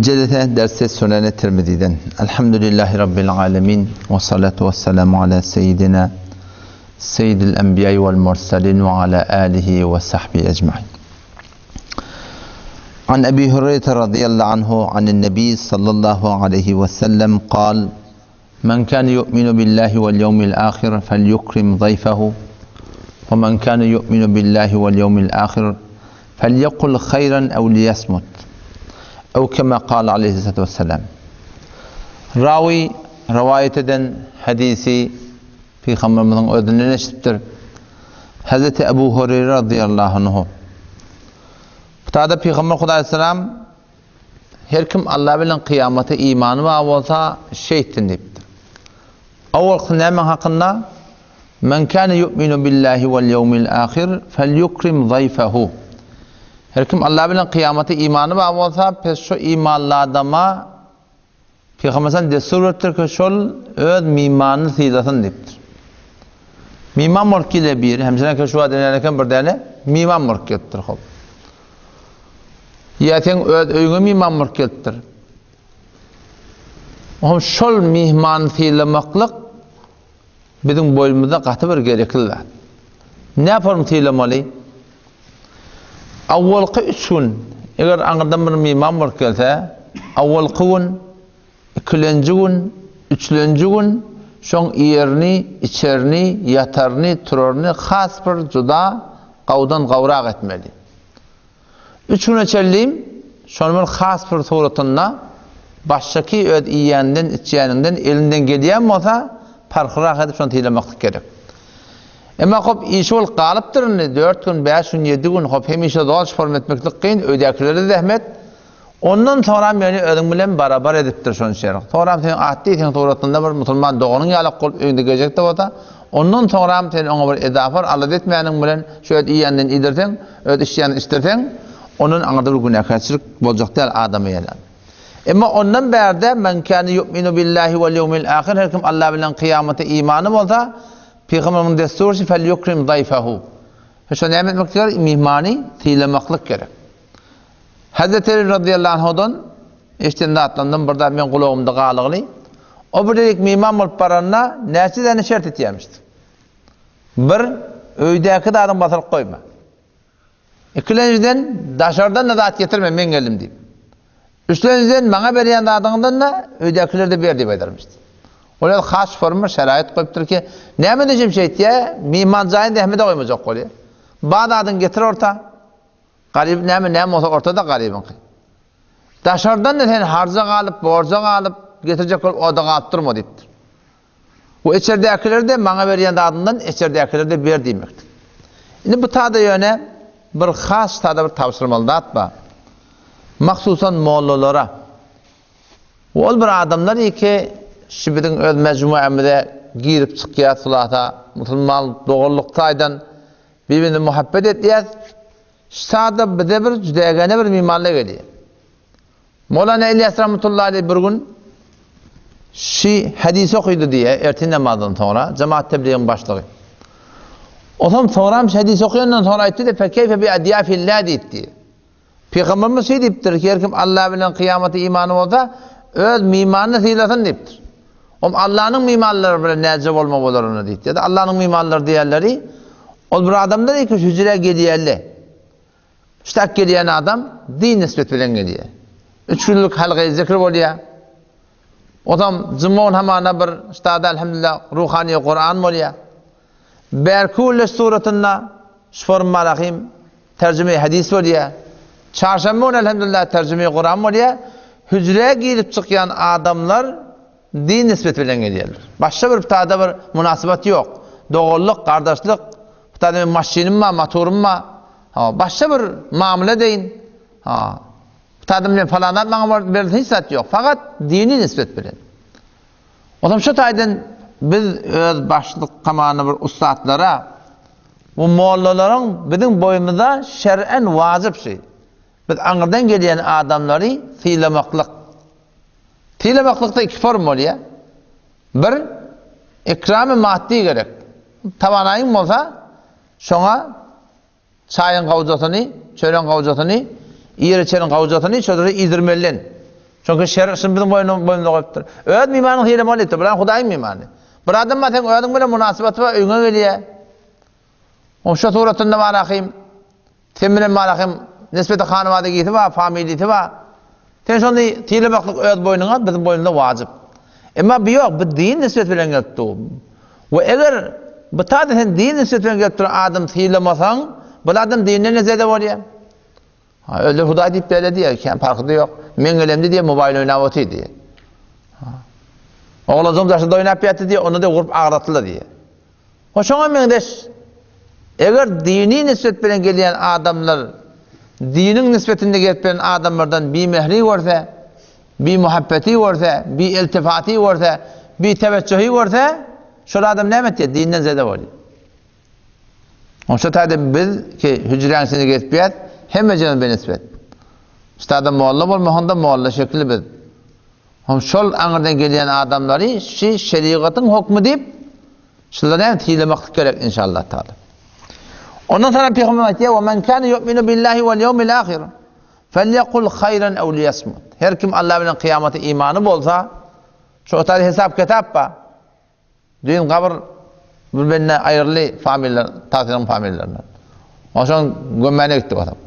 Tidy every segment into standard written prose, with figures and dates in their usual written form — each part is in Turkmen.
Jelese dersi Süneni Tirmiziden. Elhamdülillahi Rabbil alemin. Ve salatu ve selamu ala seyyidina seyyidil enbiya vel mursalin ve ala alihi ve sahbihi ecmain. An Ebi Hureyre radıyallahu anhu anin Nebi sallallahu aleyhi ve sellem kal Men kâne yu'minu billahi vel yevmil âhir felyukrim zayfehu ve men kâne yu'minu billahi vel yevmil âhir felyekul hayran ev liyasmut. Ev kema kâle aleyhissalatu vesselam. Rawi rivayet eden hadisi Peygamberimiziň özünden eşidipdir. Hazreti Ebu Hureyre radıyallahu anhu. Bu taýda Peygamber Hudaýsalam Her kim Alla bilen kyýamata imany bar bolsa, şeýtsin diýipdir. Owalky näme hakynda? Men kâne yu'minu billahi wal ýewmil âhir felyukrim zaýfehu. Her kim Alla bilen kyýamata imany bar bolsa, pes şo imanly adama Pygamber sallam dessur beripdir ki, şol öz mimanyny sylasyn diýipdir. Miman bolup gelýär biri, hemşire ki şu wagt eken bir däne miman bolup gelipdir hop. Ýa seň öz öýüňe miman bolup gelipdir. Ohm şol mihmany sylamaklyk biziň boýnumyzda gaty bir gerekli zat. Näform sylamaly? Awwalky üç gün, eger aňyrdan bir myhman bolup gelse, awwalky gün, ikilenji gün, üçlenji gün şoň iýerini, içerini, ýataryny, turaryny has bir juda gawdan gawrak etmeli. Üç güne çenli şony bir has bir suratynda başdaky öz iýýäninden, içýäninden elinden gelýän bolsa parhlyrak edip şony sylamaklyk gerek. Emma hop işi bolup galypdyr indi dört gün, bäş gün, ýedi gün hop hemişe zol şform etmeklik kyn, öýdäkilere zähmet. Ondan soňram ýöne özüň bilen barabar edipdir şony şerh. Soňram seň atdy seň suratynda bir musulman doganyň ýalak bolup öýüňde geljekde bolsa, ondan soňram sen oňa bir edafar alada etmäniň bilen şu öz iýeninden iýdirseň, öz içýäninden içdirseň, ondan aňyrda bir günäkärçilik boljak däl adama ýene. Emma ondan bärde men kâne yu'minu billahi wal ýewmil ahir her kim Alla bilen kyýamata imany bolsa, Pygamberimiziň dessury fel yukrim zaýfahu. Şo näme etmek gerek? Mihmany sylamaklyk gerek. Hazreti Ali radıyallahu anhudan eşiden zatlarymdan bir zat meň gulagymda galygly. O bir ýerik myhman bolup baranda näçe däne şert etýärmişdi. Bir, öýdäki zadyňy basyryp goýma. Ikilenjiden, daşardan-da zat getirme, men geldim diýip. Üçlenjiden, maňa berýän zadyňdan-da öýdäkilere-de ber diýip aýdarmyşdy. Ol ýerde has forma şeraýat goýupdyr ki, näme diýjim şeýtýä, myhman jaýyny zähmete goýmajak bolýar. Bar zadyňy getir orta. Garyp näme, näme bolsa ortada garybyňky. Daşardan-da sen harja galyp, borja galyp, getirjek bolup oda galyp durma diýipdir. Bu içerdäkileri-de maňa berýän zadyndan içerdäkileri-de ber diýmekdir. Indi bu tada ýöne bir has sada bir tabşyrmaly zat bar. Mahsusan mollalara. Ol bir adamlar ki, şu biziň öz mejmuämize girip çykýar sulasa, musulman doganlyk taýdan Bir-birine muhabbet etýäs. Ştada bize bir jüdägäne bir mimarlar gelýär. Molana Ilýas rahmetullahi aleyh bir gün şi hadis okydy diýýär, ertir namazdan soňra, jemaat tebligiň başlygy. Otam soňram şi hadis okaýandan soňra aýtdy-da, Fekeyfe bi adyafillah diýipdi. Pygamberimiz şeý diýipdir, her kim Alla bilen kyýamata imany bolsa, öz mimanyny sylasyn diýipdir. Om Allanyň mimanlary bilen näce bolma bolar onda diýipdir. Ýa-da Allanyň mimanlary diýenleri ol bir adamlar ki hüjrä gelýärler. Ştak gelýän adam din nisbet bilen gelýär. Üç günlük halgaý zikr bolýar. Otam juma hamana bir ştada elhamdülillah ruhany Kur'an bolýar. Bärki günler suratynda şu malahim Terjime hadis bolýar. Çarşenbe güni elhamdülillah terjime Kuran bolýar. Hüjrä girip çykýan adamlar din nisbeti bilen gelýärler. Başga bir tada bir munasybat ýok. Doganlyk, gardaşlyk, tada men maşynym bar, motorym bar. Ha, başga bir mamla deýin. Ha. Tada men falan zat maňa berilsin hiç zat ýok. Fakat dini nisbet bilen. Onam şu taýdan biz öz başlyk kamany bir ussatlara bu mollalaryň biziň boýumyza şer'en wajyp şi. Biz aňyrdan gelýän adamlary sylamaklyk. Sylamaklykda iki form bolýar. Bir, ikramy maddy gerek. Tawanaýyň bolsa, şoňa Çaýyň gawjasyny, çöregiň gawjasyny, iýer-içeriň gawjasyny şo ýerde iýdirmelilen. Çünki şer şuny biziň boýnumyza goýupdyr. Öz mimanyňy sylamaly diýipdir. Bular Hudaýyň mimany. Bir adam bar seň özüň bilen munasybaty bar, öýüňe gelýär. Oň şo suratynda bar ahym. Sen bilen bar ahym nisbeti hanabadagisi bar, familiýasy bar. Sen şony sylamaklyk öz boýnuňa, biziň boýnumyza wajyp. Emma bu ýok, bu din nisbeti bilen gelip dur. We eger bu taýda sen din nisbeti bilen gelip duran adam sylamasaň, bu adam dinden zede bolýar. Ha, öldür Hudaý diýip bele diýýär, kän parhy-da ýok. Men gelemde diýýär, mobaýl oýnap otyr diýýär. Ha. Oglanjygym daşynda oýnap ýatdy diýýär, onda-da urup agratdylar diýýär. O şoňa meňzeş. Eger dini nisbet bilen gelýän adamlar diniň nisbetinde gelip bilen adamlardan bimähri görse, bimuhabbeti görse, biiltifaty görse, biteweccühi görse, şol adam näme etýär? Dinden zede bolýar. Oňşa taýda biz ki hüjräň içinde gezipýäs, hemmejemiz benisbet. Ştada molla bolmasaň-da molla şekilli biz. Hom şol aňyrdan gelýän adamlary şi şerigatyň hokmy diýip, şulary hem sylamaklyk gerek inşallah taala. Ondan soňra Pygamberimiz aýtýar: "Ve men kana yu'minu billahi vel yevmil ahir, felyekul hayran ew liyasmut." Her kim Allah bilen kyýamata imany bolsa, şo taýda hesap-kitap bar. Düýn gabyr bir bende aýryldy familiýalar, Tasyryň familiýalaryndan. Oşoň gömmäne gitdik otam.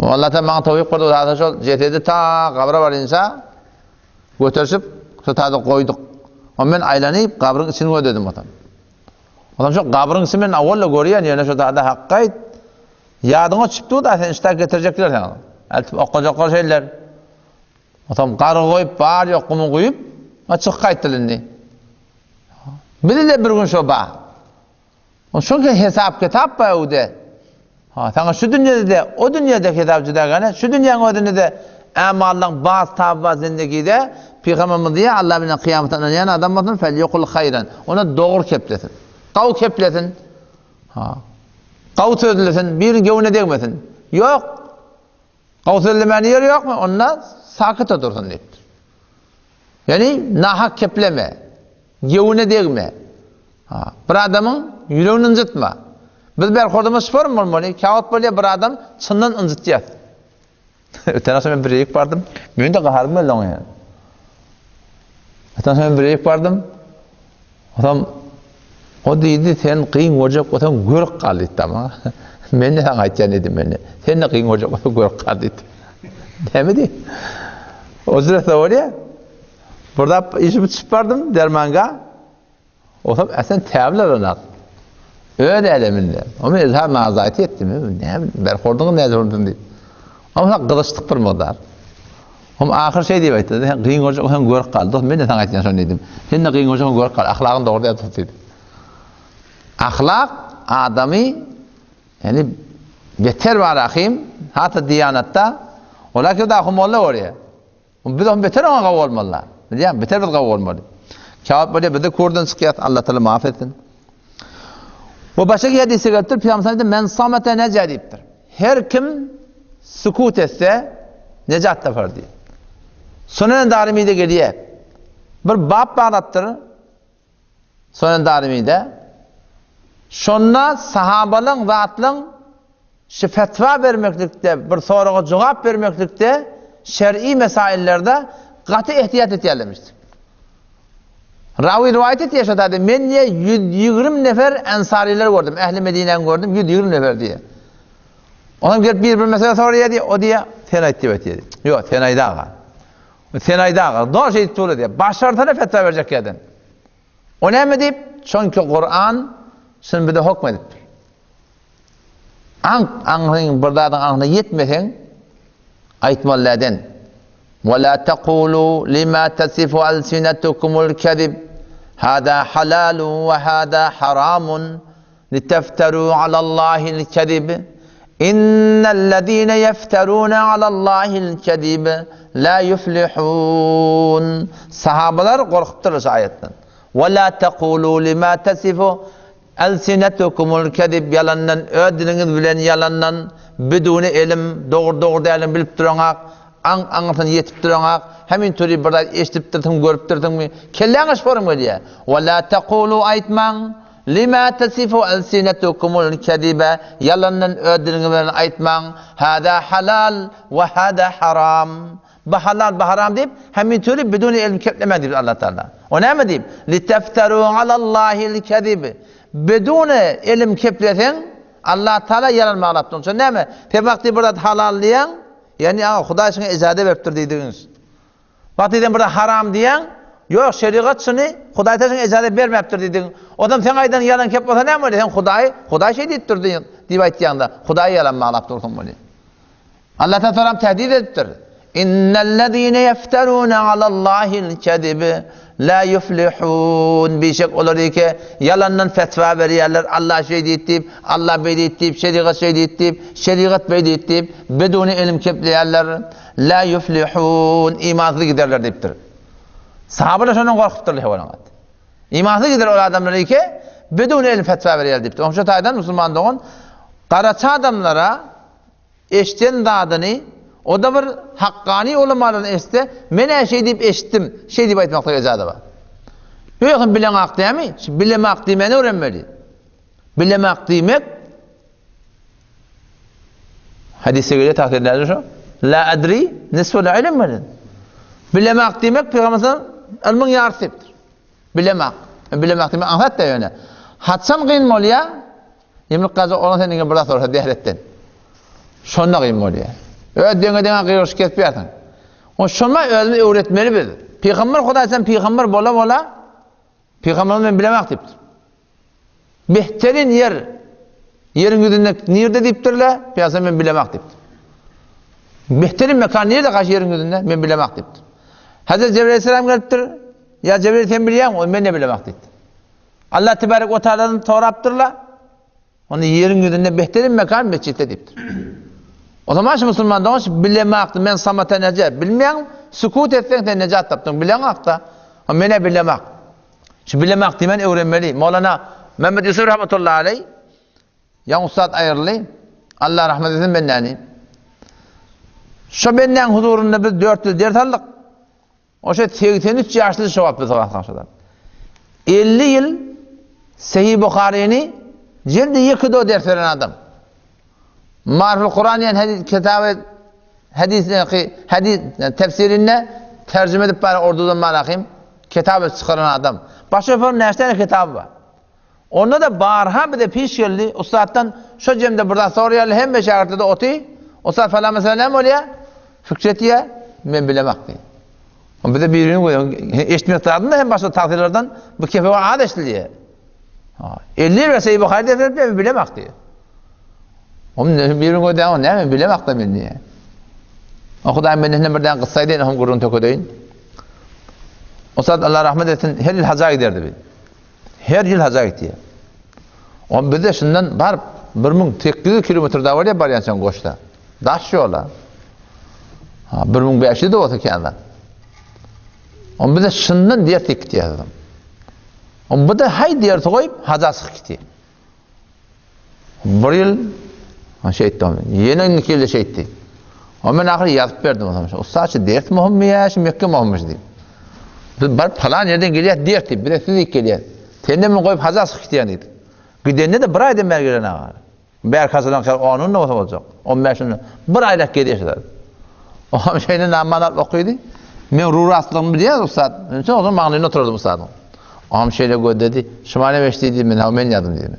Allah ta maňa towfyk berdi, o şol jesedi ta gabra barynça göterişip, şo taýda goýduk. O men aýlanyp gabryň içini gözledim otam. Otam şo gabryň içini men awwal-da görýän, ýöne şo taýda hakka aýt. Ýadyňa düşüp dur da sen işdä getirjekler saňa. Eltip okajaklar şeýler. Otam gargy goýup, bar ýok gumy guýup, a çykyp gaýtdyl indi. Bizi-de bir gün şo ba. O şonça hesap-kitap bar öwde. Ha, saňa şu dünýede-de, o dünýede hesap juda gane, şu dünýäň özünde-de ämallaň baz taby bar zindegide, Pygamberimiz diýýär, Allah bilen kyýamata ynanýan adam bolsun, fel-ýekul haýran. Ona dogry keplesin. Gawy keplesin. Ha. Gawy sözlesin, biriniň göwnüne degmesin. Ýok. Gowy sözlemäne ýeri ýokmy? Onda sakyt otursyn diýipdir. Ýagny nahak kepleme, gewine degme. Ha, bir adamyň ýüregini ynjytma. Biz berhordumyz şform bolmaly. Käwagt bolýar bir adam çyndan ynjytýar. Öten agşam men bir ýerik bardym. Men-de gaharym geldi oňa ýa. Öten agşam men bir ýerik bardym. Otam o diýdi, sen kyn görjek bolsaň görüp gal diýdi maňa. Men-de saňa aýtýan diýdim men. Sen-de kyn görjek bolsaň görüp gal diýdi. Näme diý? O jürese bolýar. Burada işimi çyp bardym dermanga. Otam äsen täbler onak. Öz äleminde. O men izhar nazaýty etdim. Näme berhorduň näme bolsun diýip. Ama gyzyşdyk bir mugdar. Hom ahyr şeý diýip aýtdy, Sen gyn görjek bolsaň görüp gal. Dost, men-de saňa aýtýan şony diýdim. Sen-de gyn görjek bolsaň görüp gal. Ahlagyň dogry däl dost diýdi. Ahlak adamy ýani beter bar ahym, hata diýanatda olar ki da molla görýär. Biz hem beter oňa gawy bolmaly. Bilýän, beter biz gawy bolmaly. Käwagt bolýar, biz-de körden çykýas, Allah Taala maaf etsin. We başga bir hadysda gelipdir, Pygamber aýtdy, Men samata neja diýipdir. Her kim sukut etse, nejat tapar diýip. Sunan Darimide gelýär. Bir bab baratdyr. Sunan Darimide. Şonda sahabalaryň zatlaryň şu fetwa bermeklikde, bir soraga jogap bermeklikde şer'i mesaillerde gaty ehtiýat etýärlermiş. Rawi riwaýat etýär şo taýda, men diýýär 120 nefer ensarylar gördüm, ähli Medinäni gördüm, 120 nefer diýýär. Onam gelip bir bir mesele soraýar diýýär, o diýýär, sen aýt diýip aýtýar. Ýok, sen aýt aga. Sen aýt aga, dogry şeýdip dur diýýär. Başarsana fetwa berjek ýerden. O näme diýip? Çünki Kuran şuny bize hokm edipdir. Aňk aňryň bir zadyň aňryna ýetmeseň aýtmaly däden. Wa la taqulu lima tasifu alsinatukumul kezib hada halalun we hada haramun litefteru alallahil kezib innellezine yefterune alallahil kezib la yuflihun. Sahabalar gorkupdyrlar şu aýatdan. Wa la taqulu lima tasifu Elsinetukumul kezib ýalandan öz diliňiz bilen ýalandan biduni elim dogry dogry dälini bilip duraňak aň aňyrsyna ýetip duraňak hemin türi bir zat eşidipdirsiň görüpdirsiňmi kelläňe şorum gelýä we la tekulu aýtmaň lima tesifu elsinetukumul kezibe ýalandan öz diliňiz bilen aýtmaň hada halal we hada haram. Bu halal, bu haram diýip, hemin türi biduni ilm keplemäň diýipdir Allah Taala. O näme diýip? Litefteru alallahil kezib. Biduni ilm kepleseň, Allah Taala ýalan baglap durun. Şo näme? Sen wagty bir zat halal diýýäň, ýagny aňa Hudaý şuňa ijazat beripdir diýdigiň. Wagty sen bir zat haram diýýäň, ýok şerigat şuny Hudaý şuňa ijazat bermäpdir diýdigiň. Odam seň aýdanyň ýalan kep bolsa näme bolýar? Sen Hudaý, Hudaý şeý diýipdir diýip aýtýaňda, Hudaýy ýalan baglap dursuň bolýar. Allah Taala tehdit edipdir. Innellezine yefterune alallahil kezib la yuflihun. Bişek olar eke ýalandan fetwa berýärler. Allah şeý diýdi diýip, Allah beý diýdi diýip, şerigat şeý diýdi diýip, şerigat beý diýdi diýip, beduni ilim kepleýärler. La yuflihun. Imansyz giderler diýipdir. Sahabalar şondan gorkupdyrlar hewanagat. Imansyz gider ol adamlar eke beduni ilim fetwa berýär diýipdir. Oňşa taýdan musulman dogan garaça adamlara Eşden zadyny, o-da bir hakkany ulamalardan eşitse, men-ä şeý diýip eşitdim, şeý diýip aýtmaklyga ejaza bar. Ýok, sen bileňak dämi? Şu bilemak diýmäni öwrenmeli. Bilemak diýmek Hadysda gelýär tagsyr näde şo? La adri nisful ilm welin. Bilemak diýmek Pygamber sallam ylmyň ýarysy diýipdir. Bilemak. Bilemak diýmek aňsat da ýöne. Haçan kyn bolýar? Ýumruk gazy olan sen indi bir zat sorasa dehretden. Şonda gyn bolýar. Öz deňe deňe gygyryşyp kesip ýarsyň. O şoma özüni öwretmeli biz. Pygamber Hudaý sen pygamber bola bola pygamber men bilemak diýipdir. Behterin ýer ýeriň ýüzünde nirde diýipdirler? Pygamber men bilemak diýipdir. Behterin mekan nirde gaş ýeriň ýüzünde? Men bilemak diýipdir. Hazret Cebrail aleyhisselam gelipdir. Ya Cebrail sen bilýäňmi? Men ne bilemak diýipdir. Allah tebarek we taaladan sorapdyrlar. Onda ýeriň ýüzünde behterin mekan mesjitde diýipdir. O zaman şu musulman dogan şu bilemakdy men samata nece bilmeýän sukut etseň sen nejat tapdyň bileňakda. Ha menä bilemak. Şu bilemak diýmän öwrenmeli. Molana Mehmet Yusuf rahmetullahi aleyh Ýaňy ussat aýryldy. Allah rahmet etsin bendäni. Şo bendäň huzurynda biz 400 ders aldyk. Oşa 83 ýaşly şo wagt biz gatnaşdyk. 50 ýyl Sahih Buharyny jildi ýeke do ders beren adam. Marful Kuran diýen hadis kitaby hadis hadis tefsirinde terjüme edip bar ordudan marahim kitaby çykaran adam. Başga bir näçe tane kitaby bar. Onda-da barha bize piş geldi. Ussatdan şo jemde bir zat soraýarlar, hemme şägirtler-de oty. Ussat falan mesele näme bolýar? Fikret diýýär, men bilemak diýýär. O bize birini goýuň. Eşitmek zadynda hem başga tagsylardan bu kefe az eşidilýär. Ha, 50 ýyl berse Buhary dersi men bilemak diýýär. Onuň birini goýdäň, o näme bilemak da men diýýär. O Hudaý menden birden gyssaýdy, hem gürrüň tökedeýin. Ussat Allah rahmet etsin, her ýyl haja giderdi biz. Her ýyl haja gitýär. On bizde şundan baryp 1800 kilometr da barýar barýançaň goşda. Daş ýola. Ha 1500 de bolsa kän zat. On bizde şundan ders gitýär. On bu da haý dersi goýup haja çykyp gitýär. Bir ýyl şeýtdi ol. Ýene indiki ýylda şeýtdi. O men ahyry ýazyp berdim oňa. Ussat şu ders möhümmi ýa şu Mekge möhümmi diýip. Biz baryp falan ýerden gelýäs ders diýip, bize siz diýip gelýäs. Sen men goýup haja çykyp gidýän diýdi. Gidende-de bir aýdan bäri gelen aga. Bäri hajadan kär 10 gün bolsa boljak. 15 gün. Bir aýlap gelýär şu zat. Oňam şeýle namany alyp okydy. Men ruraslygymy bilýän ussat. Men şo zaman maňlaýynda oturdym ussadyň. Oňam şeýle gözledi. Şuma näme eş diýdi, men ha men ýazdym diýdi.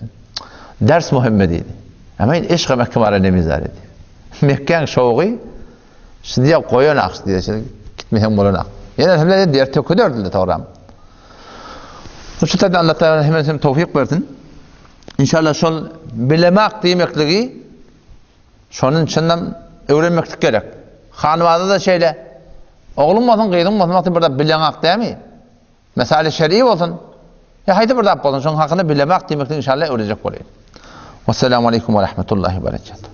Ders muhimme diýdi. Ama in eşka Mekke mara nemizar diýdi. Mekgäň şowgy şu diýe goýan akş diýdi. Şeýle gitmeseň bolan ak. Ýene hem de der töküderdi togram. Şu taýdan Allah Taala hemmesine towfik bersin. İnşallah şol bilemak diýmekligi Şonuň çyndan öwrenmeklik gerek. Hanwada-da şeýle. Ogluň bolsun, gyzyň bolsun, wagty bir zat bileňak dämi? Mesaly şer'i bolsun, ýa haýsy bir zat bolsun, şonuň hakynda bilemak diýmeklik inşallah öwrenjek bolýar. Wassalamu aleýkum we rahmetullahi we berekatuh.